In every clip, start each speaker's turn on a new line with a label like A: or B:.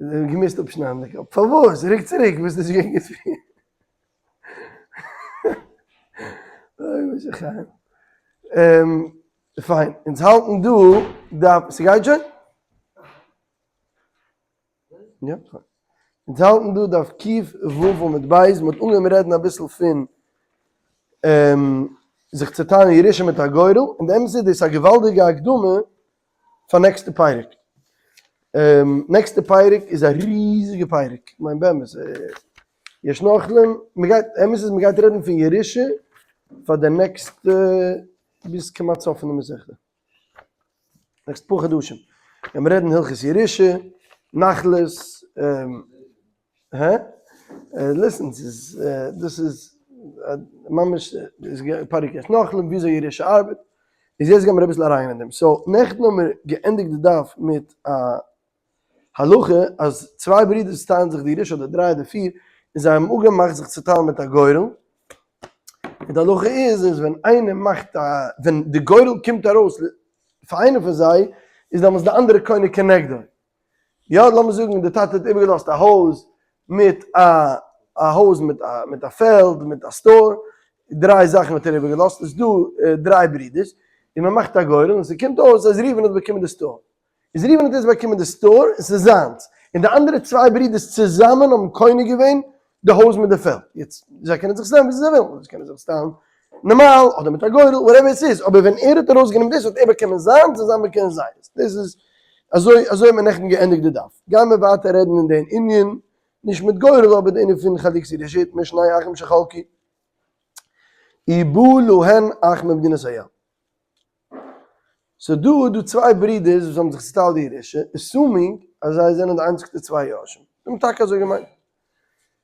A: געמוזט אפשניידן די קאפ. פארוואס? רוק צוריק, ביסט נישט געווען גוט פריער. אוי משה חיים. פיין, אונז האלטן דא דף, ס'גייט שוין? יא, פיין. אונז האלטן דא דף ק"ו עמוד ב', מ'האט אנגעהויבן רעדן אביסל פון זיך צעטיילן ירושה מיט א גורל, און די אמת איז דאס איז א געוואלדיגע הקדמה פאר נעקסטע פרק. נעקסטע פרק איז א ריזיגע פרק, כ'מיין באמת, יש נוחלין, מ'גייט, אמת איז מ'גייט רעדן פון ירושה פאר די נעקסטע ביז כמעט סוף פון די מסכתא, נעקסטע פאר חדשים, גיימיר רעדן הלכות ירושה, נחלות, הע? listen, ס'איז, דאס איז ממש פרק יש נוחלין, וויאזוי ירושה ארבעט, איז יעצט גיימיר אביסל אריין אין דעם. so, נעכטן האבן מיר געענדיגט די דף מיט א הלכה אז צוויי ברידערס טיילן זיך די ירושה אדער דריי אדער פיר, און זיי האבן אפגעמאכט זיך צו טיילן מיט א גורל, און די הלכה איז אז ווען איינער מאכט א, ווען די גורל קומט ארויס פאר איינער פון זיי, איז דעמאלטס די אנדערע קונה כנגדו. יא, לאמיר זאגן די טאטע האט איבערגעלאזט א הויז מיט א א הויז מיט א מיט א פעלד מיט א store, דריי זאכן האט ער איבערגעלאזט, איז דא דריי ברידערס, און מען מאכט א גורל און ס'קומט אויס אז ראובן האט באקומען די store. איז ראובן האט יעצט באקומען די store און ס'איז זיינס, און די אנדערע צוויי ברידערס צוזאמען האבן קונה געווען די הויז מיט די פעלד. יעצט, זיי קענען זיך סטעלן ווי זיי ווילן, זיי קענען זיך סטעלן נארמאל אדער מיט א גורל, whatever עס איז, אבער ווען ער האט ארויסגענומען דאס האט ער באקומען זיינס און זיי האבן באקומען זייערס. דאס איז אזוי אזוי האט מען נעכטן געענדיגט די דף. גיימער ווייטער רעדן אין דעם ענין, נישט מיט גורל אבער די ענין פון חלוקת ירושה משני אחים שחלקו ובא להן אח ממדינת הים. ס'דא דא צוויי ברידערס וואס האבן זיך צוטיילט די ירושה, assuming אז זיי זענען די איינציגסטע צוויי יורשים. זיי האבן טאקע אזוי געמיינט.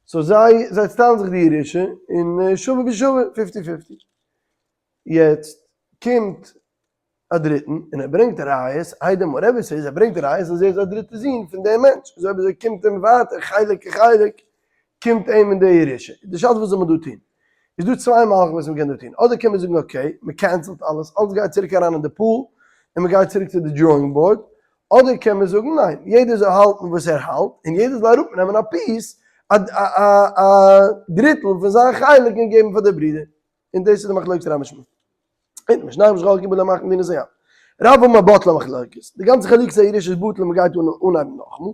A: so זיי זיי צוטיילן זיך די ירושה און שווה בשווה, fifty fifty. יעצט קומט א דריטן און ער ברענגט ראיות, איידעם whatever ס'איז, ער ברענגט ראיות אז ער איז א דריטע זון פון דעם מענטש, אזוי אויב אזוי קומט אים ווייטער חלק כחלק קומט אים אין די ירושה. די שאלה איז וואס זאל מען דא טון? איז דא צוויי מהלכים וואס מ'קען דא טון, אדער קען מען זאגן okay, מ'קענסלט אלעס, אלעס גייט צוריק אריין אין די pool, און מ'גייט צוריק צו די drawing board, אדער קען מען זאגן ניין, יעדער זאל האלטן וואס ער האלט, און יעדער זאל אראפנעמען א piece, א דריטל פון זיין חלק און געבן פאר די ברודער, און דאס איז די מחלוקת רב און שמואל. און משניים שחלקו ובא להם אח ממדינת הים. רב אמר בטלה מחלוקת, די גאנצע חלוקת הירושה איז בטל און מ'גייט אנהייבן נאכאמאל,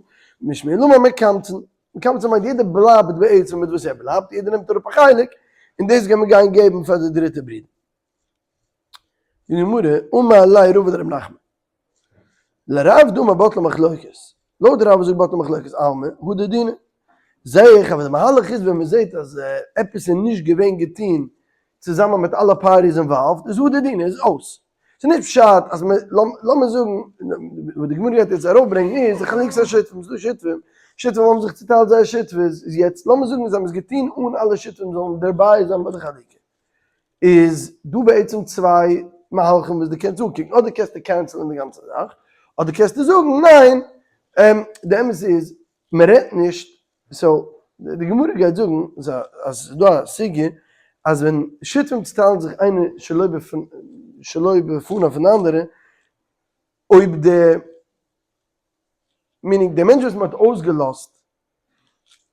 A: ושמואל אמר מקמצין, מקמצין מיינט יעדער בלייבט בעצם מיט וואס ער בלייבט, יעדער נעמט אראפ א חלק, און דאס גייט מען גיין געבן פאר די דריטע ברודער. די גמרא, אמר ליה רבא לרב נחמן. לרב דאמר בטלה מחלוקת, לויט רב וואס זאגט בטלה מחלוקת אלמא, הדר דינא. זעה איך אז די מהלך איז ווען מען זעט אז עפעס איז נישט געווען געטון צוזאמען מיט אלע parties involved איז הדר דינא איז אויס. ס'איז נישט פשט אז מען, לאמיר זאגן, וואס די גמרא גייט יעצט ארויפברענגען איז די חלוקת השותפים, ס'איז דא שותפים, שותפים האבן זיך צוטיילט זייער שותפות, איז יעצט לאמיר זאגן זיי האבן עס געטון אן אלע שותפים זאלן דערביי זיין ביי די חלוקה. איז דא בעצם צוויי מהלכים וואס דו קענסט אנקוקן, אדער קענסטו קענסלען די גאנצע זאך, אדער קענסטו זאגן ניין, די אמת איז מען רעדט נישט, so די גמרא גייט זאגן אז ס'איז דא א סוגיא אז ווען שותפים צוטיילן זיך איינער שלא בפניו פון די אנדערע, אויב די, meaning די מענטש וואס מען האט אויסגעלאזט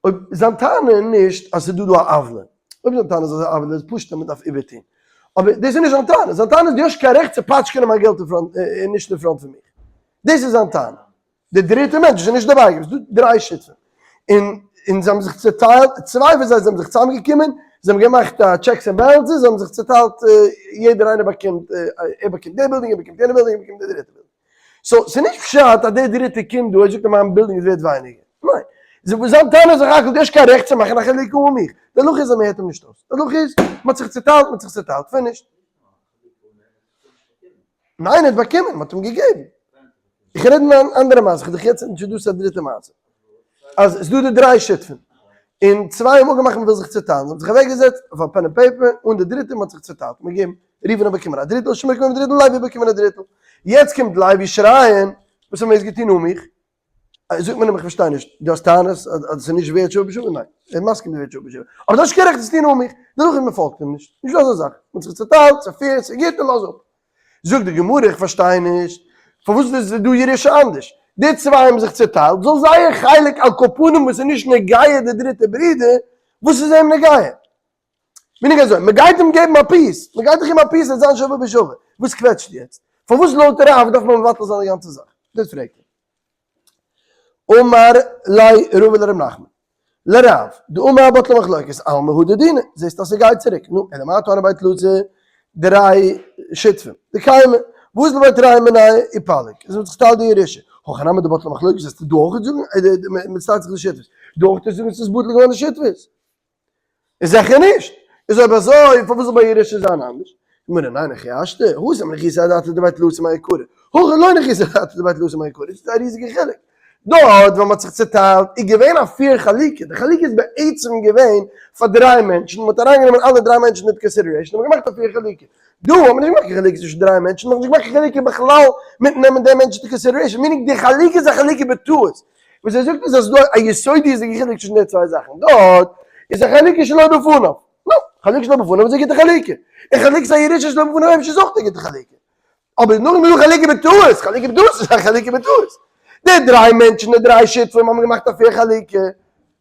A: אויב זיין טענה איז נישט אז ס'איז דא דא א עוולה, אויב זיין טענה איז אז ס'איז א עוולה איז פשוט אז מ'דארף איבערטון, אבער דאס איז נישט זיין טענה, זיין טענה איז דו האסט קיין רעכט צו פאטשקענען מיין געלט אין front און נישט אין front פון מיך, דאס איז זיין טענה. דער דריטער מענטש איז נישט דערביי געווען, ס'איז דא דריי שותפים און און זיי האבן זיך צוטיילט, צוויי פון זיי זענען זיך צוזאמגעקומען, זיי האבן געמאכט א checks and balances, זיי האבן זיך צוטיילט יעדער איינער באקומט, ער באקומט די בילדינג, ער באקומט יענע בילדינג, ער באקומט די דריטע בילדינג. so ס'איז נישט פשט אז דער דריטער קומט דא ער זאגט אז מיין בילדינג איז ווערט ווייניגער. ניין. זיין טענה איז סך הכל דו האסט קיין רעכט צו מאכן א חלוקה אן מיך. די הלכה איז אז מ'הערט אים נישט אויס. די הלכה איז מ'האט זיך צוטיילט מ'האט זיך צוטיילט. finished. ניין ער האט באקומען מ'האט אים געגעבן. איך רעד אין אן אנדערע מעשה, איך האב דיך יעצט introduced א דריטע מעשה. אז ס'איז דא די דריי שותפים. און צוויי האבן אפגעמאכט מ'וויל זיך צוטיילן. זיי האבן זיך אוועקגעזעצט אויף א pen און paper אן די דריטע מ'האט זיך צוטיילט. מ'האט געגעבן ראובן האט באקומען א דריטל, שמעון באקומען א דריטל, לוי האט באקומען א דריטל. יעצט קומט לוי שרייען, וואס האט מען יעצט געטון אן מיך? זאגט מען אים, איך פארשטיי נישט, דו האסט טענות אז עס איז נישט ווערט שוה בשווה? ניין, ער איז מסכים ס'איז ווערט שוה בשווה, אבער דו האסט נישט קיין רעכט עס צו טון אן מיך. דערנאך איז מען פאלגט אים נישט, נישטא אזא זאך, מען האט זיך צעטיילט, ס'איז fair, ס'איז גוט, און לאז אפ. זאגט די גמרא, איך פארשטיי נישט, פארוואס איז דא ירושה אנדערש? די צוויי האבן זיך צוטיילט, זאל זייער חלק על כל פנים וואס איז נישט נוגע די דריטע ברודער, וואס איז אים נוגע? meaning אזוי, מען גייט אים געבן א piece, מען גייט דאך אים א piece עס זיין שווה בשווה, וואס קוועטשט יעצט? פארוואס לויט רב דארף מען מבטל זיין די גאנצע זאך? דאס פרעגט ער. אמר ליה רבא לרב נחמן, לרב, דאמר בטלה מחלוקת, אלמא הדר דינא, זעסט אז ס'גייט צוריק, נו, אלא מעתה תנא בי תלתא דריי שותפים, דקיימי, וואס לבי תרי מינייהו ופליג, עס וועט זיך טיילן די ירושה, הכא נמי דבטלה מחלוקת, וועסטו דא אויך זאגן, מען צעטיילט זיך די שותפות, דא אויך זאגן ס'איז בטל געווארן די שותפות. איז זיכער נישט. איז אויב אזוי פארוואס זאל ביי ירושה זיין אנדערש? גמרא, ניין הכי השתא, התם ניחותא אדעתא דבי תלתא מעיקרא, הכא לא ניחותא אדעתא דבי תלתא מעיקרא, דאס איז א ריזיגע חילוק. דארט ווען מ'האט זיך צוטיילט איז געווען א fair חלוקה, די חלוקה איז בעצם געווען פאר דריי מענטשן, מ'האט אריינגענומען אלע דריי מענטשן into consideration און מ'האט געמאכט א fair חלוקה. דא האט מען נישט געמאכט קיין חלוקה צווישן דריי מענטשן, מ'האט נישט געמאכט קיין חלוקה בכלל מיטן נעמען די מענטשן into consideration, meaning די חלוקה איז א חלוקה בטעות. וואס ער זאגט איז אז ס'דא א יסודיות'דיגע חילוק צווישן די צוויי זאכן, דארט איז א חלוקה שלא בפניו, נו, חלוקה שלא בפניו איז א גוטע חלוקה, און חלוקת הירושה שלא בפניו אפשר איז אויך א גוטע חלוקה, אבער נאכדעם איז דא חלוקה בטעות, חלוקה בטעות איז א חלוקה בטעות, די דריי מענטשן, די דריי שותפים האבן געמאכט א fair חלוקה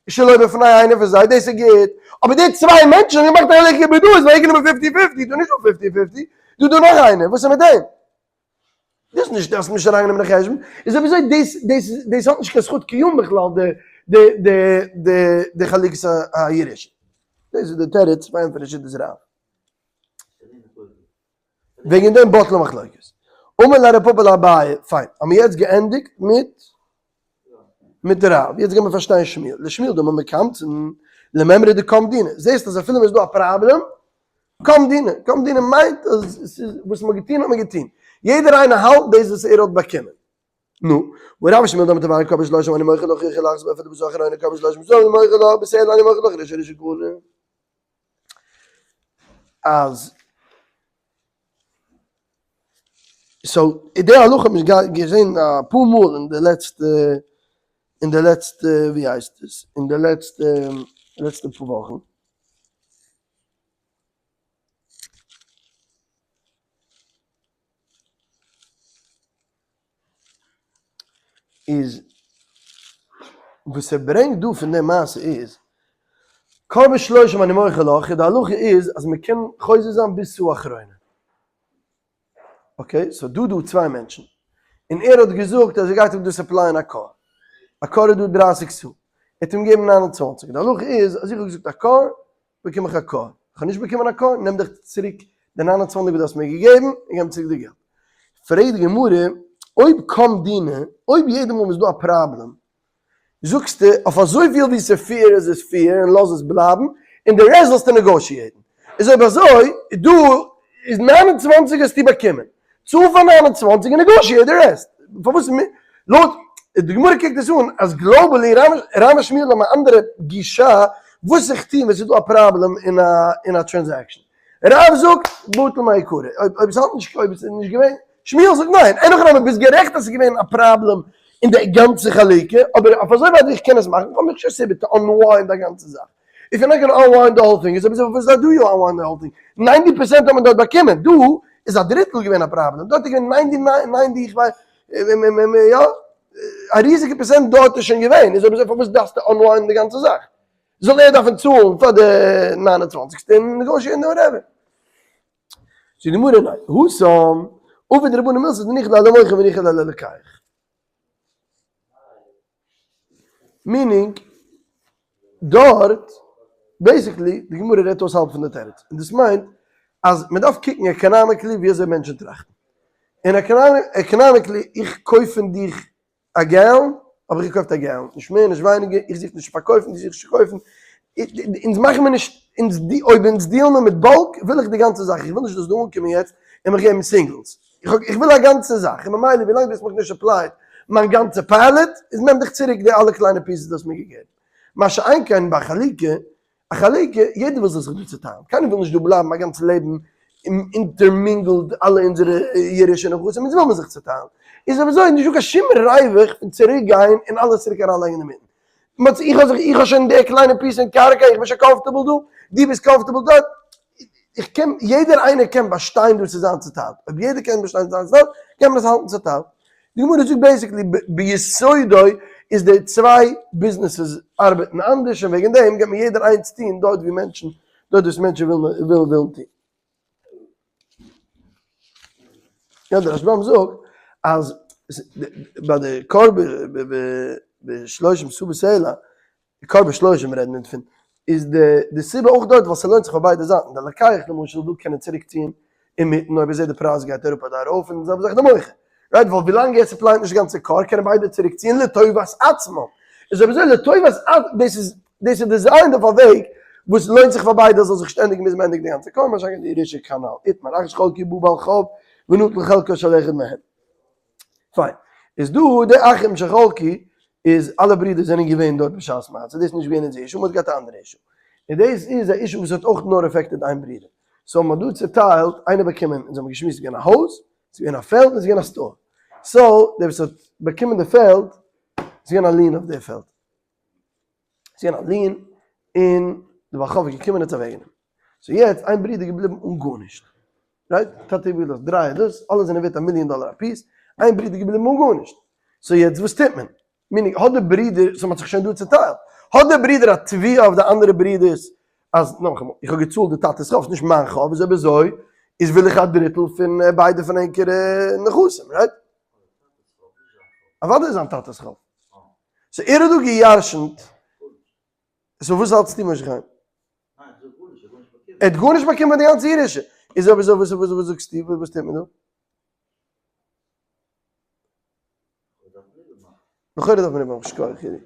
A: שלא בפני איינער פון זיי, דאס איז גוט, אבער די צוויי מענטשן האבן געמאכט א חלוקה בטעות, ווייל גענומען fifty fifty, דא נישט דא fifty fifty, דא דא נאך איינער, וואס איז מיט דעם? דאס נישט דאס נישט אריינגענומען אין חשבון, איז אויב אזוי דאס דאס דאס האט נישט קיין זכות קיום בכלל די די די די די חלוקת הירושה. דאס איז די תירוץ פאר ענטפערן שיטת רב. וועגן דעם בטלה מחלוקת. אמר ליה רב פפא לאביי, פיין, האבן מיר יעצט געענדיגט מיט מיט רב, יעצט גיימיר פארשטיין שמואל, לשמואל דאמר מקמצן למימרא דקם דינא, זעסט אז אפילו ווען ס'איז דא א פראבלעם, קם דינא, קם דינא מיינט אז ס'איז וואס מ'האט געטון האט מען געטון, יעדער איינער האלט דאס וואס ער האט באקומען. נו, ורב שמואל דאמר תבער קרבן שלושים אני מוחל לך יחיל אחז באפר דבשר אחרונה קרבן שלושים זו אני מוחל לך בסלע אני מוחל לך ריש ריש קנה. אז so די הלכה האט מען געזען אפאר מאל אין די לעצטע אין די לעצטע ווי הייסט עס אין די לעצטע לעצטע פאר וואכן. איז וואס ער ברענגט דא פון די מעשה איז, קרבן שלושים אני מוחל לך, די הלכה איז אז מען קען חוזר זיין ביז סאה אחרונה. okay, so דא דא צוויי מענטשן, און ער האט געזאגט אז ער גייט אים דא supply ען א כור, א כור איז דא דרייסיג סאה, ער האט אים געגעבן 29, די הלכה איז אז איך האב געזאגט א כור, באקום איך א כור, איך האב נישט באקומען א כור, נעם דיך צוריק די 29 וואס דו האסט מיר געגעבן, און געב צוריק די געלט. פרעגט די גמרא, אויב קם דינא, אויב יעדע מאל וואס איז דא א פראבלעם, זאגסטו אויף אזויפיל ווי ס'איז fair איז עס fair און לאז עס בלייבן, און די רעסט זאלסטו negotiate ן. איז אויב אזוי, דא איז 29 האסטו באקומען, צאל פאר 29 און negotiate די רעסט. פארוואס לויט די גמרא קוקט עס אן אז globally רב און שמואל האבן א אנדערע גישה וואס זיך טון ווען ס'איז דא א פראבלעם אין א אין א transaction. רב זאגט בטל מעיקרא, אויב עס האט נישט אויב עס איז נישט געווען, שמואל זאגט ניין, אין הכי נמי ביסט גערעכט אז ס'איז געווען א פראבלעם אין די גאנצע חלוקה, אבער אויף אזוי ווייט ווי איך קען עס מאכן, כ'האב נישט קיין סיבה to unwind א גאנצע זאך. if you're not gonna unwind the whole thing איז אויב אזוי פארוואס do you unwind the whole thing? 90 פערסענט האט מען דארט באקומען, דא איז א דריטל געווען א פראבלעם, דארט איז געווען ninety nine ninety איך ווייס יא, א ריזיגע פערסענט דארט איז שוין געווען, איז אויב אזוי פארוואס דארפסטו unwind די גאנצע זאך? זאל ער דארפן צאלן פאר די ניין און צוואנציגסטע און negotiate ן די whatever. זאגט די גמרא ניין, התם, עבוד רבנן מילתא דניחא ליה למוכר וניחא ליה ללוקח. meaning, דארט, basically, די גמרא רעדט אויס האלב פון די תירוץ, און דאס מיינט אז מען דארף קוקן economically ווי אזוי מענטשן טראכטן. און economically, איך קויף פון דיך א gallon, האב איך געקויפט א gallon, נישט מער נישט ווייניגער, איך זוך נישט צו פארקויפן, דו זוכסט נישט צו קויפן, אונז מאכן מיר נישט, אונז די, אויב אונז deal ן מיר מיט bulk, וויל איך די גאנצע זאך, איך וויל נישט דאס דא אנקומען יעצט און מיך געבן singles, איך וויל א גאנצע זאך, און ממילא ווילאנג דו האסט מיך נישט supplied מיין גאנצע pallet, איז נעם דיך צוריק די אלע קליינע pieces דו האסט מיר געגעבן. מה שאין כן ביי חלוקה, א חלוקה, יעדער וויל זיך דא צוטיילן, קיינער וויל נישט דא בלייבן א גאנץ לעבן intermingled אלע אונזערע ירושה נכסים, אונז וויל מען זיך צוטיילן, איז אויב אזוי נישטא קיין שום ריווח פון צוריק גיין און אלעס צוריק אריינלייגן אינמיטן. מ'האט זיך, איך האב זיך, איך האב שוין די קליינע piece אין קרקע, איך בין שוין comfortable דא, דו ביסט comfortable דארט, איך קען, יעדער איינער קען באשטיין דא צו זיין צוטיילט, אויב יעדער קען באשטיין צו זיין צוטיילט, קען מען עס האלטן צוטיילט. די גמרא זאגט basically ביסודו איז די צוויי ביזנעסעס ארבעטן אנדערש און וועגן דעם גייט מען יעדער איינס טון דארט ווי מענטשן דארט וואס מענטשן ווילן ווילן טון. יא דער רשב"ם זאגט אז ביי די כור בשלושים סאה בסלע, כור בשלושים רעדן מיר פון, איז די סיבה אויך דארט ווייל ס'לוינט זיך פאר ביידע זייטן, דער לוקח למשל וויל קענען צוריק ציען אינמיטן אויב ער זעט די פרייז גייט אראפ אדער ארויף און די זעלבע זאך די מוכר, right ווייל ווילאנג ער supply ט נישט די גאנצע כור קענען ביידע צוריק ציען לטובת עצמם, איז אויב אזוי לטובת דאס איז דאס איז designed אויף א וועג וואס לוינט זיך פאר ביידע זאל זיך שטענדיג מוזן ענדיגן די גאנצע כור, מה שאין כן די ירושה כנ"ל, איתמר אחין שחלקו ובא בעל חוב ונטל חלקו של אחד מהם. פיין. איז דא די אחים שחלקו איז אלע ברידער זענען געווען דארט בשעת מעשה, דאס איז נישט געווען אונזער issue, מ'האט געהאט א אנדערע issue. און דאס איז א issue וואס האט אויך נאר affected איין ברודער. so מ'האט דא צוטיילט, איינער באקומען, אונז האבן געשמועסט ס'איז געווען א הויז, ס'איז געווען א פעלד און ס'איז געווען א store. so דער וואס האט באקומען די פעלד, ס'איז געווען א lien אויף די פעלד. ס'איז געווען א lien און די בעל חוב איז געקומען און האט עס אוועקגענומען. so יעצט איין ברודער איז געבליבן אן גארנישט. right? טאטע האט איבערגעלאזט דריי דאס, אלע זענען ווערט א מיליאן דאלער א piece, איין ברודער איז געבליבן אן גארנישט. so יעצט וואס טוט מען? meaning האט די ברודער, so מ'האט זיך שוין דא צוטיילט, האט די ברודער א תביעה אויף די אנדערע ברודערס אז נאכאמאל, איך האב געצאלט די טאטע'ס חוב, ס'נישט מיין חוב, איז אויב אזוי איז וויל איך א דריטל פון ביידע פון ענקערע נכסים, right? אוודאי איז זיין טאטע'ס חוב. so ער האט דא גע'ירש'נט, so וואס האלטסטו משה חיים? ער האט גארנישט באקומען די גאנצע ירושה, איז אויב אזוי וואס זאגסטו, וואס טוט מען דא? לכאורה דארף מען איבערמאכן, שכוח ידידי.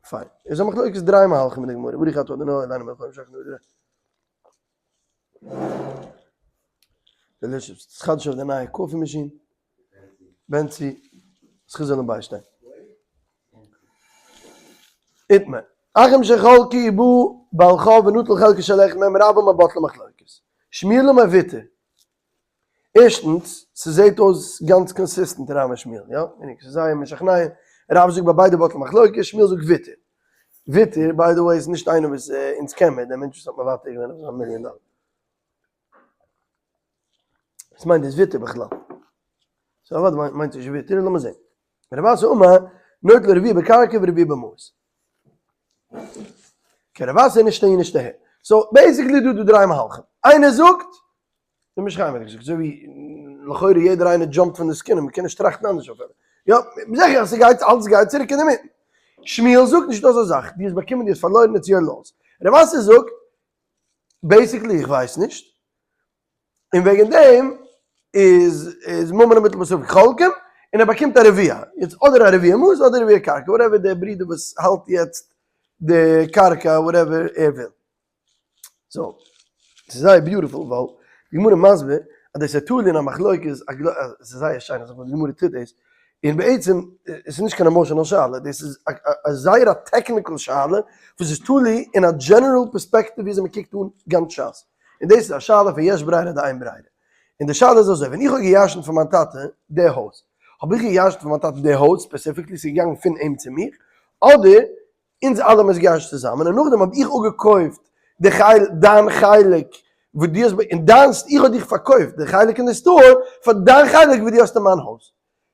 A: פיין, איז א מחלוקת דריי מהלכים אין די גמרא, ברוך אתה אדוני אלהינו מלך העולם שהכל נהיה בדברו. delicious, ס'חדש אויף די נייע coffee machine. בענצי, זכות זאל אים ביישטיין. איתמר, אחים שחלקו ובא בעל חוב ונטל חלקו של אחד מהם רב אמר בטלה מחלוקת. שמואל אמר ויתר. ערשטנס, ס'זעהט אויס גאנץ consistent רב און שמואל, יא? ס'איז זייער משכנע, רב זאגט ביי ביידע בטלה מחלוקת, שמואל זאגט ויתר. ויתר, by the way, איז נישט איינער וואס אונז קען מיר, דער מענטש וואס האט מוותר געווען אויף זיין מיליאן דאלער. וואס מיינט דאס ויתר בכלל? so אוודאי מיינט נישט ויתר, לאמיר זען. רב אסי אמר, נוטל רביע בקרקע ורביע במעות. okay, רב אסי נישט אהין נישט אהער. so basically דא דא דריי מהלכים. איינער זאגט, דער בן איש חי האט געזאגט, אזוי ווי לכאורה יעדער איינער jump ט פון די זקנים, מ'קען נישט טראכטן אנדערש אויף אים. יא, זיכער אז ס'גייט, אלץ גייט צוריק אינדערמיטן. שמואל זאגט נישטא אזא זאך, דו האסט באקומען, דו האסט פארלוירן, it's your loss. רב אסי זאגט, basically איך ווייס נישט, און וועגן דעם איז איז ממון המוטל בספק חולקים, און ער באקומט א רביע, יעצט אדער א רביע מעות אדער רביע קרקע, whatever דער ברודער וואס האלט יעצט די קרקע whatever ער וויל. so, ס'איז זייער beautiful ווייל די גמרא מסביר אז דאס איז תלוי אין א מחלוקת, ס'איז זייער שיין אז די גמרא טוט דאס, און בעצם עס איז נישט קיין emotional שאלה, דאס איז א זייער א technical שאלה וואס איז תלוי אין א general perspective וויאזוי מען קוקט אן גאנץ שס, און דאס איז א שאלה פון יש ברירה אדער אין ברירה, און די שאלה איז אזוי, ווען איך האב גע'ירש'נט פון מיין טאטע די הויז, האב איך גע'ירש'נט פון מיין טאטע די הויז specifically, ס'איז געגאנגען פון אים צו מיך, אדער אונז אלע האבן עס געירש'ט צוזאמען און נאכדעם האב איך אפגעקויפט די חלק, דיין חלק וואס דו האסט, און דיינס, איך האב דיך פארקויפט די חלק אין די store פאר דיין חלק וואס דו האסט אין מיין הויז.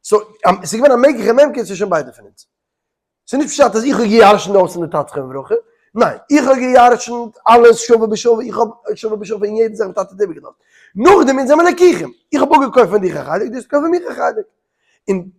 A: so, ס'איז געווען א מעגליכע ממכר צווישן ביידע פון אונז. ס'איז נישט פשט אז איך האב געירש'נט די הויז פון די טאטע זכרונו לברכה, ניין, איך האב געירש'נט אלעס שווה בשווה, איך האב שווה בשווה אין יעדע זאך וואס טאטע האט איבערגעלאזט. נאכדעם אונז זעמיר לקוחים, איך האב אפגעקויפט פון דיך א חלק, דו האסט געקויפט פון מיך א חלק. און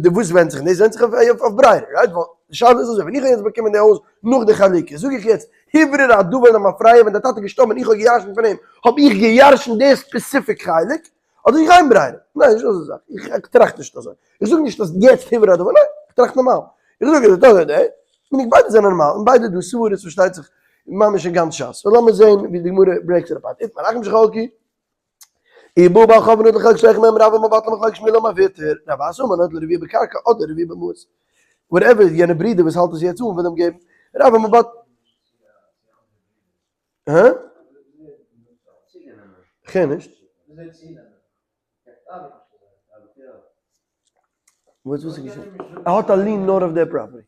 A: די וואס ווענדט זיך אין דאס ווענדט זיך אויף ברירה, right? ווייל די שאלה איז אזוי, ווען איך האב יעצט באקומען די הויז נאך די חלוקה, זאג איך יעצט, הוברר הדבר למפרע, ווען דער טאטע איז געשטארבן און איך האב געירשנט פון אים, האב איך געירשנט די specific חלק, אדער איך אין ברירה? ניין, נישט אזא זאך, איך טראכט נישט אזוי, איך זאג נישט אז יעצט הוברר הדבר, ניין, איך טראכט נארמאל, איך זאג אז דאס אדער דאס, בין איך ביידע זענען נארמאל, און ביידע דא סברות פארשטייט זיך ממש אין גאנץ שס, so לאמיר זען ווי די גמרא breaks it apart, איתמר אחים שחלקו. ובא בעל חוב ונטל חלקו של אחד מהם רב אמר בטלה מחלוקת שמואל אמר ויתר, רב אסי אמר נוטל רביע בקרקע אדער רביע במעות. whatever יענע ברודער וואס האלט עס יעצט אן וויל אים געבן. רב אמר בטלה. הא? כ'הער נישט. וואס איז געשען? ער האט א lien נאר אויף די property.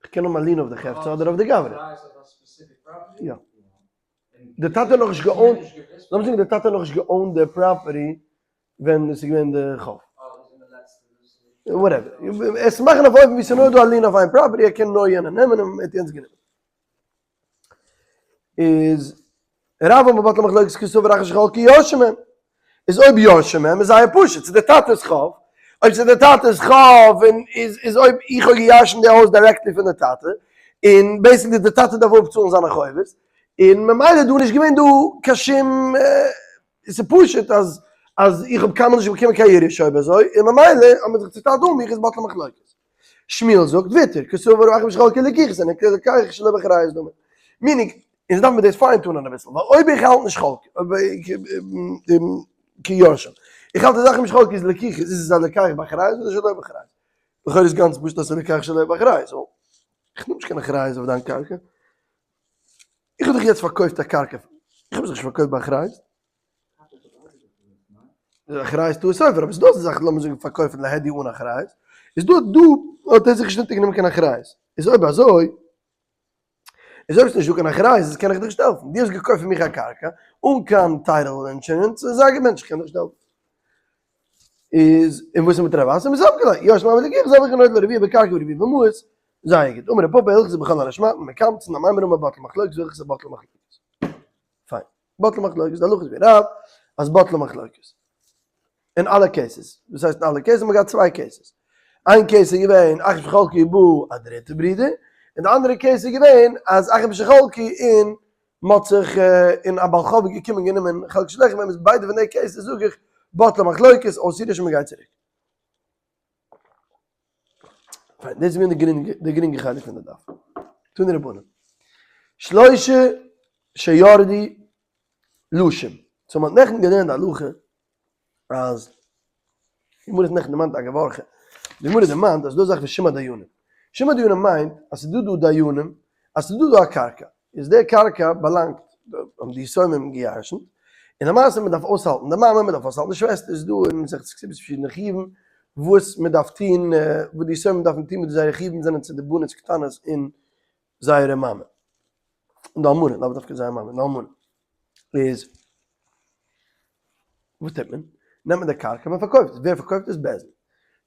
A: כ'קען האבן א lien אויף די חפצא אדער אויף די גברא. יא. די טאטע האט נאכנישט גע own ט, לאמיר זאגן די טאטע האט נאכנישט גע own ט די property. ווען עס איז געווען די חוב. Whatever. עס מאכן אויף אופן ווי ס'איז נאר דא א lien אויף איין property, ער קען נאר יענער נעמען און ער האט יענץ גענומען. איז רב אמר בטלה מחלוקת קסבר אחין שחלקו יורשים הם. איז אויב יורשים הם איז זייער פשוט, ס'איז די טאטע'ס חוב, אויב ס'איז די טאטע'ס חוב און איז איז אויב איך האב געירשנט די הויז directly פון די טאטע, און basically די טאטע דארף אפצאלן זיינע חובות, און ממילא איז דא נישט געווען דא קיין שום, ס'איז פשוט אז אז איך האב קיינמאל נישט באקומען קיין ירושה אויב אזוי, און ממילא האט מען זיך צוטיילט אן מיך איז בטלה מחלוקת. שמואל זאגט וויטער, קסבר אחין שחלקו לקיחות הן כלוקח שלא באחריות דמי. Meaning, אונז דארף מיר דאס fine tune ען אביסל, ווייל אויב איך האלט נישט חלק, כיורשים, איך האלט אז אחין שחלקו איז לקיחות, איז עס א לוקח באחריות אדער שלא באחריות? לכאורה איז גאנץ פשוט אז ס'איז לוקח שלא באחריות, ווייל איך נעם נישט קיין אחריות אויף דיין קרקע. איך האב דיך יעצט פארקויפט א קרקע, איך האב עס נישט פארקויפט באחריות. אחריות טעות סופר, אבער ס'איז דא אזא זאך לאמיר זאגן פארקויפן להדיא אן אחריות, איז דא דא האט ער זיך נישט אונטערגענומען קיין אחריות, איז אויב אזוי, איז אויב ס'איז נישט דא קיין אחריות איז קען איך דיך נישט העלפן, דו האסט געקויפט פון מיך א קרקע אן קיין title insurance, זיי געבענטשט איך קען דיך נישט העלפן. איז און וואס איז מיט רב אסי? מספקא ליה, יורשים הוו לקיחות הוה כנודע לרביע בקרקע ורביע במעות, זייער גוט, אמר רב פפא הלכתא בכל הנשמטין מקמצין אמימר אמר בטלה מחלוקת והלכתא בטלה מחלוקת. פיין. בטלה מחלוקת, די הלכה איז ווי רב, אז בטלה מחלוקת. אין אלע cases. וואס הייסט אין אלע cases? מ'האט געהאט צוויי cases. איין case איז געווען אחים שחלקו בא א דריטע ברודער, און די אנדערע case איז געווען אז אחים שחלקו און מ'האט זיך און א בעל חוב איז געקומען גענומען חלק שלך, ווען מ'איז ביידע פון די cases זאג איך בטלה מחלוקת, אויס אידיש און מ'גייט צוריק. פיין, דאס איז געווען די גרינגע, די גרינגע חלק פון די דף. תנו רבנן. שלושה שירדו לשום. So מ'האט נעכטן געלערנט די הלכה אז די גמרא האט נעכטן דערמאנט א געווארכע. די גמרא דערמאנט אז ס'דא א זאך ווי שומא דיינים. שומא דיינים מיינט אז ס'איז דא דא דיינים, אז ס'איז דא דא א קרקע. איז די קרקע באלאנגט, האבן די יתומים געירשנט, און למעשה מען דארף אויסהאלטן די מאמע, מען דארף אויסהאלטן די שוועסטער, איז דא אין מסכת כתובות פארשידענע חיובים וואס מען דארף טון, וואס די יתומים דארפן טון מיט זייערע חיובים זענען צו די בנות קטנות און זייערע מאמע, און די אלמנה, לאו דווקא זייער מאמע, די אלמנה, איז וואס טוט מען? נעמט מען די קרקע מען פארקויפט עס, ווער פארקויפט עס? בית דין.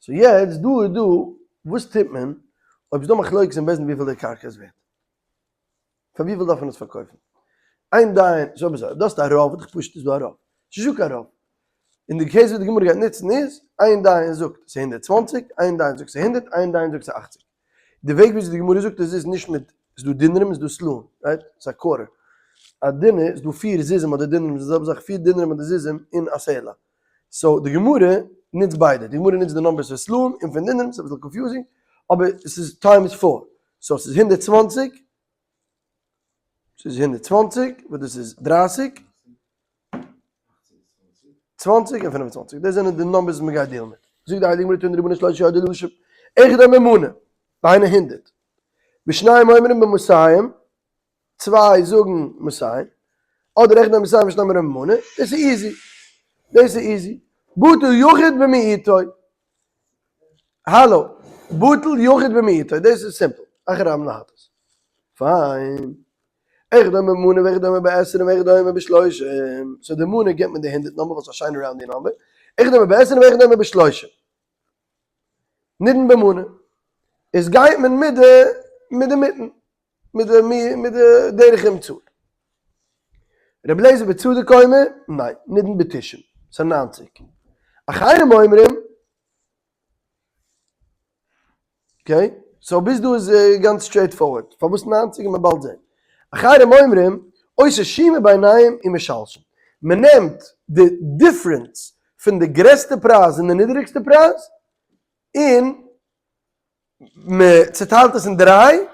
A: So יעצט דא איז דא, וואס טוט מען אויב איז דא מחלוקת אין בית דין וויפיל די קרקע איז ווערט? פאר וויפיל דארף מען עס פארקויפן? איין דיין, ס'איז אויב אזוי, דו האסט א רוב, איז דאך פשוט איז דא א רוב. ס'איז נישטא קיין רוב. און די case וואס די גמרא גייט נוצן איז, איין דיין זאגט ס'איז 120, איין דיין זאגט ס'איז 100, איין דיין זאגט ס'איז 80. די וועג וויאזוי די גמרא זאגט עס איז נישט מיט, ס'איז דא דינרים און ס'איז דא סלעים, right? ס'איז א quarter. א דינר איז דא פיר זוזים אדער דינרים, ס'איז די זעלבע זאך, פיר דינרים אדער זוזים אין א סלע. So די גמרא נוצט ביידע, די גמרא נוצט די numbers פון סלעים און פון דינרים, ס'איז אביסל confusing, אבער ס'איז times four. So ס'איז 120, ס'איז 120, וואס דאס איז 30, 20 און 25, דאס זענען די numbers וואס מ'גייט deal ן מיט. זאגט די הייליגע גמרא תנו רבנן שלושה שירדו לשום, אחד אומר מנה, דהיינו 100, ושניים אומרים במאתים, צוויי זאגן מאתים, אדער אחד אומר מאתים ושניים אומרים במנה, דאס איז easy, דאס איז easy, בטל יחיד במיעוטו, האלא, בטל יחיד במיעוטו, דאס איז simple, אחר רבים להטות. פיין. אחד אומר במנה ואחד אומר בעשרים ואחד אומר בשלושים, so די מנה גיבט מען די 100 number וואס איז א שיינע roundy number, אחד אומר בעשרים ואחד אומר בשלושים. נידון במנה. איז גייט מען מיט די מיט די מיטן, מיט די מיט די דרך אמצעי. רבי אליעזר בן צדוק אומר, ניין, נידון בתשעים, ס'איז 90. אחרים אומרים, okay, so ביז דא איז גאנץ straightforward, פארוואס 90 וועט מען באלד זען. אחרים אומרים, עושה שומא ביניהם ומשלשין. מען נעמט די difference פון די גרעסטע פרייז און די נידעריגסטע פרייז, און מען צוטיילט עס אין דריי,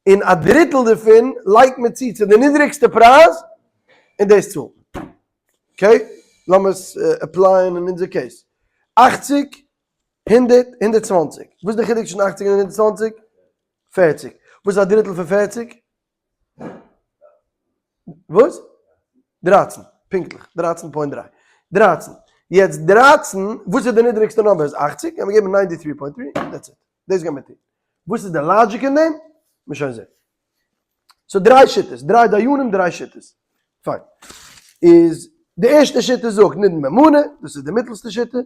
A: און א דריטל דערפון לייגט מען צו צו די נידריגסטע פרייז, און דאס צאלט מען. Okay, לאמיר עס apply ען אין אונזער case. 80, 100, 120. וואס איז די חילוק צווישן 80 און 120? 40. וואס איז א דריטל פון 40? וואס? 13. פונקטליך. 13.3. 13. יעצט 13, וואס איז די נידריגסטע number? איז 80, גיימיר געבן 93.3, that's it. דאס גיימיר טון. וואס איז די logic אין דעם? מיר שוין זען. So דריי שיטות, דריי דיינים, דריי שיטות. פיין. איז. די ערשטע שיטה זאגט נידון במנה, דאס איז די מיטלסטע שיטה,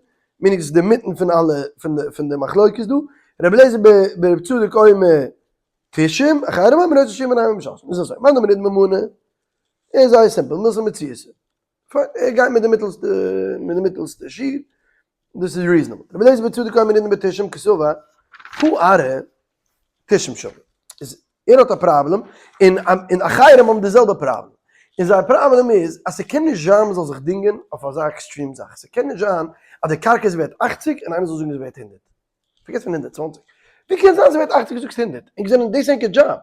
A: meaning דאס איז די מיטן פון אלע פון די מחלוקת דא, רבי אליעזר ברבי צדוק אומר תשעים, אחרים אומרים עושין שומא ביניהם ומשלשין, איז אזוי, מאן דאמר נידון במנה, איז זייער simple, מילתא מציעתא, פיין, ער גייט מיט די מיטלסטע, מיט די מיטלסטע שיעור, דאס איז reasonable. רבי אליעזר ברבי צדוק אומר נידון בתשעים קסבר, הא ארעא תשעים שווה. איז ער האט א פראבלעם, און און אחרים האבן די זעלבע פראבלעם. און זייער פראבלעם איז אז ס'קען נישט זיין מ'זאל זיך דינגען אויף אזא extreme זאך. ס'קען נישט זיין אז די קרקע איז ווערט 80 און איינער זאל זאגן איז ווערט 100. פארגעס פון 120. ווי קען זיין ס'ווערט 80 און זאגסט 100? ענק זענען דאס ענקער דזשאב.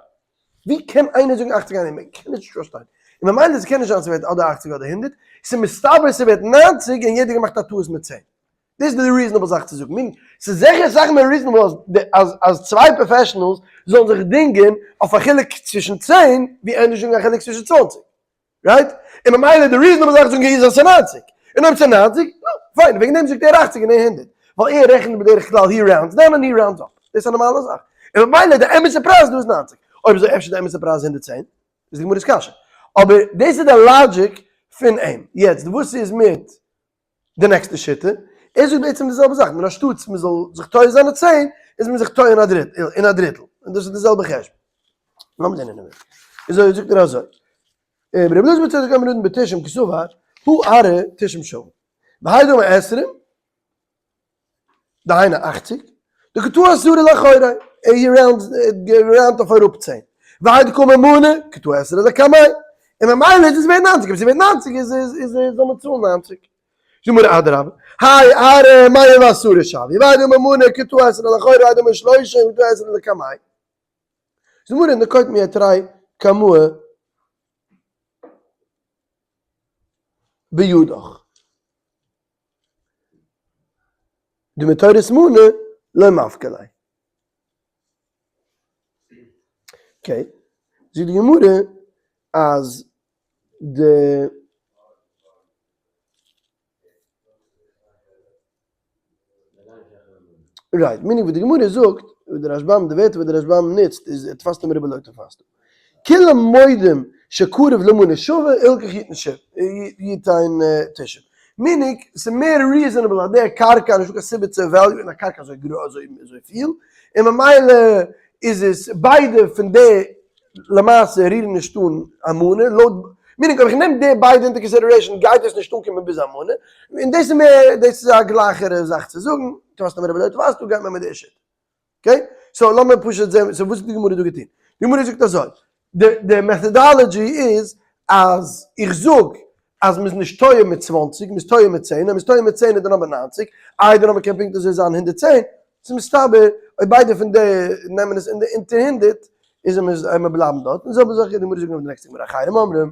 A: ווי קען איינער זאגן 80 איינער מען קען נישט פארשטיין. און ממילא ס'קען נישט זיין ס'ווערט אדער 80 אדער 100. ס'איז מסתבר ס'ווערט 90 און יעדער געמאכט א טעות מיט 10. דאס איז די reasonable זאך צו זאגן. meaning, ס'איז זיכער אסאך מער reasonable אז אז אז צוויי professionals זאלן זיך דינגען אויף א חילוק צווישן 10 ווי ענדערש זאגן א חילוק צווישן 20. right? און ממילא די reasonable זאך זאגן איז אז ס'איז 90. און אויב ס'איז 90, נו, פיין, וועגן דעם זאגט ער 80 און ער 100. ווייל ער רעכנט בדרך כלל he rounds down און he rounds up. דאס איז א נארמאלע זאך. און ממילא די אמת'ע פרייז דא איז 90. אויב אזוי אפשר די אמת'ע פרייז איז 110. איז די גמרא'ס קשיא. אבער דאס איז די logic פון אים. יעצט וואס איז מיט די נעקסטע שיטה? ער זאגט בעצם די זעלבע זאך, נאר אנשטאטס מען זאל זיך טועה זיין אין 10, איז מען זיך טועה אין א דריטל, אין א דריטל. און דאס איז די זעלבע חשבון. לאמיר זען אינעווייניג. אזוי זאגט ער אזוי. רבי אלעזר בן צדוק אומר נידון בתשעים קסבר, הא ארעא תשעים שוה. והאי דאמר עשרים, דהיינו 80, דקטעי עשרה לאחורי, ער round אויף אראפ 10. והאי דקאמר מנה, קטעי עשרה לקמיה. און ממילא איז עס ווערט 90, אויב ס'איז ווערט 90 איז איז איז זאל מען צאלן 90. זאג מיר אדרבה, האי ארעא מאה ועשרה שויא, והאי דאמר מנה, קטעי עשרה לאחורי, והאי דאמר שלושים, קטעי עשרה לקמיה. זאג מיר נקוט מיתרי קמאי בידך. דמתורת מנה לא מפקא ליה. okay, זאגט די גמרא אז די right, meaning וואס די גמרא זאגט, וואס די רשב"ם, די ווערטער וואס די רשב"ם נוצט איז תפסת מרובה לא תפסת. כולם מודים שקרוב למנה שווה, הלכך יתן שב, יתן תשעים. meaning, ס'איז מער reasonable אז דער קרקע, נישטא קיין סיבה צו value ען א קרקע אזוי גרוי אזוי אזוי פיל, און ממילא איז עס ביידע פון די למעשה רירן נישט אן א מנה, לויט, meaning אויב איך נעם די ביידע into consideration גייט עס נישט אנקומען ביז א מנה, און דאס איז מער, דאס איז א גלייכערע זאך צו זאגן, תפסת מרובה לא תפסת, גייט מען מיט די שיטה. okay? so לאמיר פשוט זען, so וואס האט די גמרא דא געטון? די גמרא זאגט אזוי, די methodology איז אז איך זאג אז מ'איז נישט טועה מיט 20, מ'איז טועה מיט 10, אויב מ'איז טועה מיט 10 איז די number 90, איי די number קען פונקט אזוי זיין 110, ס'איז מסתבר אויב ביידע פון די נעמען עס אונטער 100 איז מיר בלייבן דארט, און זעלבע זאך גייט די גמרא זאגן אויף די נעקסטע גמרא, אחרים אומרים,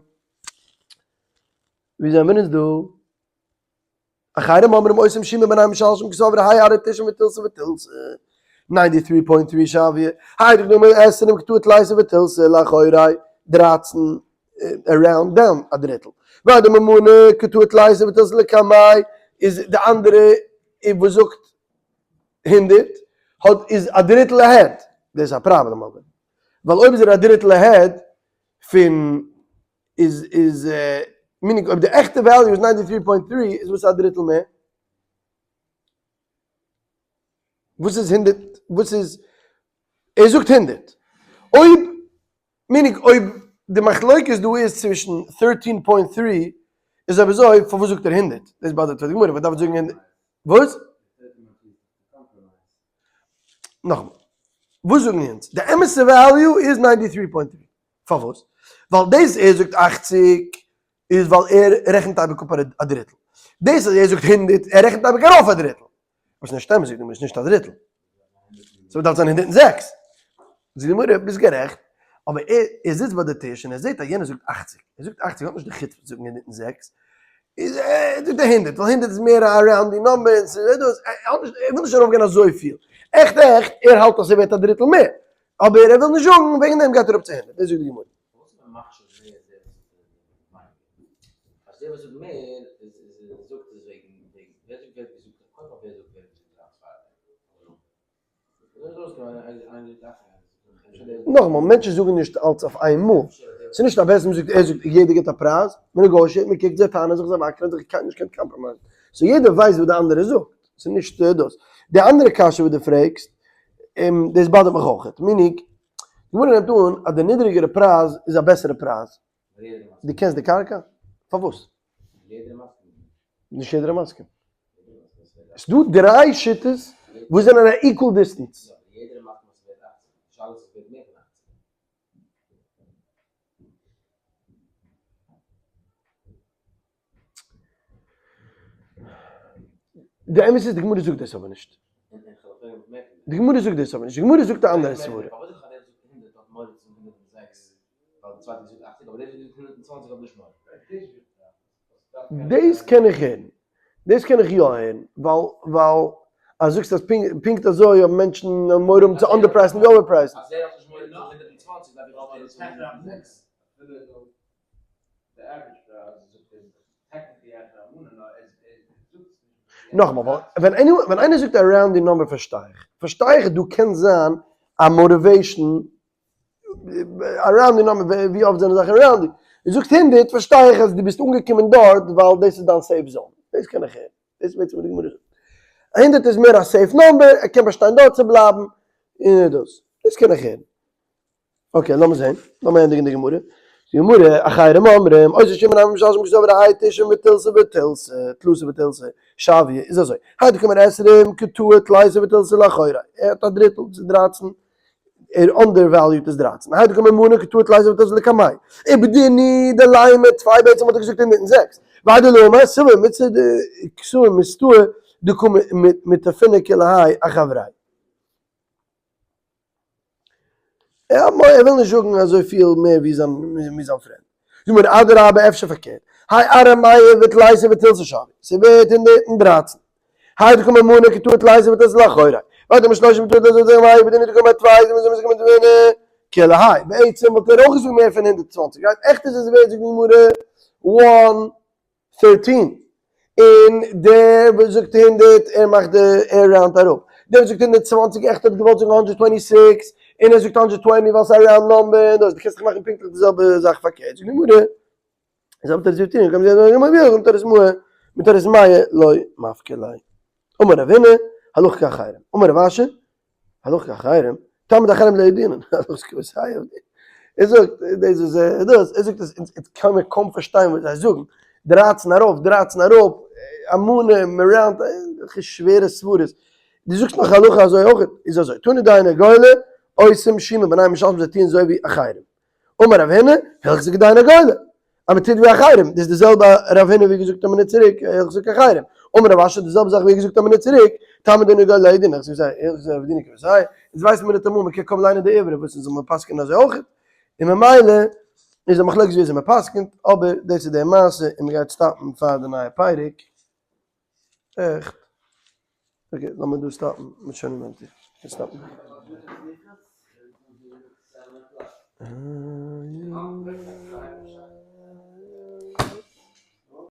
A: ווי זענען מיר אונז דא? אחרים אומרים עושים שומא ביניהם ומשלשים קסבר האי ארעא תשעים ותלתא ותלתא, 93.3 שויא, האי דקאמר עשרים קטעי תליסר ותלתא לאחורי 13 around down א דריטל, והאי דאמר מנה קטעי תליסר ותלתא לקמיה איז די אנדערע וואס זאגט 100 האט איז א דריטל ahead, דאס איז א פראבלעם אבער, ווייל אויב איז ער א דריטל ahead פון איז איז meaning אויב די עכטע value איז 93.3 איז וואס א דריטל מער? וואס איז 100? וואס איז ער זאגט 100 אויב meaning אויב די מחלוקת דא איז צווישן 13.3 איז אויב אזוי פארוואס זאגט ער 100? דאס באדערט פאר די גמרא וואס דארף זאגן 100? וואס? נאכאמאל וואס זאגן אונז? די אמת'ע value איז 93.3 פארוואס? ווייל דאס ער זאגט 80 איז ווייל ער רעכנט אייביג אפ א דריטל. דאס אז ער זאגט 100, ער רעכנט אייביג ארויף א דריטל. וואס נישט אמת, זאגט די גמרא, איז נישט א דריטל. so דארף זיין 106. זאגט די גמרא, ביסט גערעכט, אבער ער ער זיצט ביי די טיש און ער זעט אז יענער זאגט 80. ער זאגט 80 האט נישט די חוצפה צו זאגן 106. איז ער זאגט ער 100, ווייל 100 איז מער א rounding number און ס'איז דאס, ער האט נישט, ער וויל נישט ארויפגיין אזויפיל. עכט עכט, ער האלט אז ס'ווערט א דריטל מער. אבער ער וויל נישט זאגן, וועגן דעם גייט ער אראפ צו 100. דאס זאגט די גמרא.
B: פארוואס איז מען מחשיב מער דער וואס זאגט ווייניגער? אז דער וואס זאגט מער איז זאגט עס וועגן וועגן ווער זאגט ווער האט געזאגט קודם כל ווער זאגט ווער האט געזאגט טראץ פארדעם
A: נאכאמאל, מענטשן זאגן נישט אלץ אויף איין מאל. ס'איז נישט א בעסער מ'זאגט ער זאגט יעדער גיבט א פרייז, מ' negotiate מ'קוקט זיי טענה'ן זיך זיי וואקלען זיך קיינער נישט קען compromise ן, so יעדער ווייסט וואס די אנדערע זאגט, ס'איז נישט דאס. די אנדערע קשיא וואס דו פרעגסט, דאס bother ט מיך אויכעט, meaning, די גמרא נעמט אן אז די נידעריגערע פרייז איז א בעסערע פרייז. דו קענסט די קרקע? פארוואס? נישט יעדער איז מסכים. ס'איז דא דריי שיטות וואס זענען א equal distance. די אמת איז די גמרא זאגט דאס אבער נישט. די גמרא זאגט דאס אבער נישט. די גמרא זאגט א אנדערע סברה. דאס קען איך הערן. דאס קען איך יא הערן. ווייל ווייל אז זאגסט אז פונקט אזוי האבן מענטשן מורא האבן צו underprice ן ווי overprice ן. נאכאמאל, ווייל ווען איינער זאגט א rounding number פארשטיי איך, פארשטיי איך דא קען זיין א motivation, א rounding number, ווי אפט זענען זאכן rounding, דו זאגסט 100 פארשטיי איך אז דו ביסט אנגעקומען דארט ווייל דאס איז דיין safe zone, דאס קען איך הערן, דאס איז בעצם וואס די גמרא זאגט, 100 איז מער א safe number, ער קען באשטיין דארט צו בלייבן, און דאס, דאס קען איך הערן. okay, לאמיר זען, לאמיר ענדיגן די גמרא. די גמרא, אחרים אומרים, עושה שמעון הממשל שם כסובר האי תשעים ותלתא ותלתא, תלתא ותלתא, שוויה, איז אזוי, האי דקאמר עשרים קטעי תליסר ותלתא לאחורי, ער האט א דריטל, ס'איז 13, ער undervalued איז 13, האי דקאמר מנה קטעי תליסר ותלתא לקמיה, ובדין הוא דלימא טפי בעצם האט ער געזאגט 106, והאי דלא אמר סבור מצד כסובר מסתעי דקאמר מיתפינא כולי האי אחבריה. ער וויל נישט זאגן אזויפיל מער ווי זיין friend. זאג מיר אדרבה אפשר פארקערט, האי ארבע מאה ותליסר ותלתא שויא, ס'ווערט 113. האי דקאמר מנה קטעי תליסר ותלתא לאחוריה. והאי דאמר שלושים קטעי תליסר ותלתא לקמיה ובדין הוא דקאמר טפי כולי האי. בעצם וואלט ער אויך געזאגט מער פון 120. right? עכט איז עס ווערט זאגט די גמרא one 13, און דער וואס זאגט 100 ער מאכט די ער round אראפ, דער וואס זאגט 120 עכט האט געוואלט זאגן 126 און ער זאגט 120 ווייל ס'איז א round number און דאס, דו קענסט דאך מאכן פונקטליך די זעלבע זאך פארקערט, זאגט די גמרא, איז אבער תורת יוטיוב, קען מען זען מתורת מאה, מתורת מאה לא מפקיר ליה. אמר רב הונא, הלכה כאחרים. אמר רב אשי, הלכה כאחרים, תלמיד אחרים לא ידינן, הלכה כבשי ער זאגט, דאס איז דאס, ער זאגט אז אונז קען מיר קוים פארשטיין וואס זיי זאגן, 13 ארויף, 13 אראפ, א מנה, מ' round, וועלכע שווערע סברות, דו זאגסט נאך הלכה אזוי אויך, איז אזוי, תנא דייני גולה, עושים שומא ביניהם משלמים זיי טוען אזוי ווי אחרים. אמר רב הונא, הלכתא כדייני גולה, אז מען טוט ווי אחרים, דאס איז די זעלבע רב הונא ווי געזאגט א מינוט צוריק, הלכתא כאחרים. אמר רב אשי, די זעלבע זאך ווי געזאגט א מינוט צוריק, טעמא דייני גולה לא ידעינן, הלכתא כבשי, אונז ווייסן מיר ניטאמאל, מען קען קוים ליינען די עברי, וואס אונז זאל מען פסק'ענען אזוי אויך, און ממילא איז א מחלוקת ווי אזוי מען פסק'נט, אבער דאס איז די מעשה, און מען גייט stop ן פאר די נייע פרק. עכט? okay, לאמיר דא stop ן, מיט שוין מיר stop ן.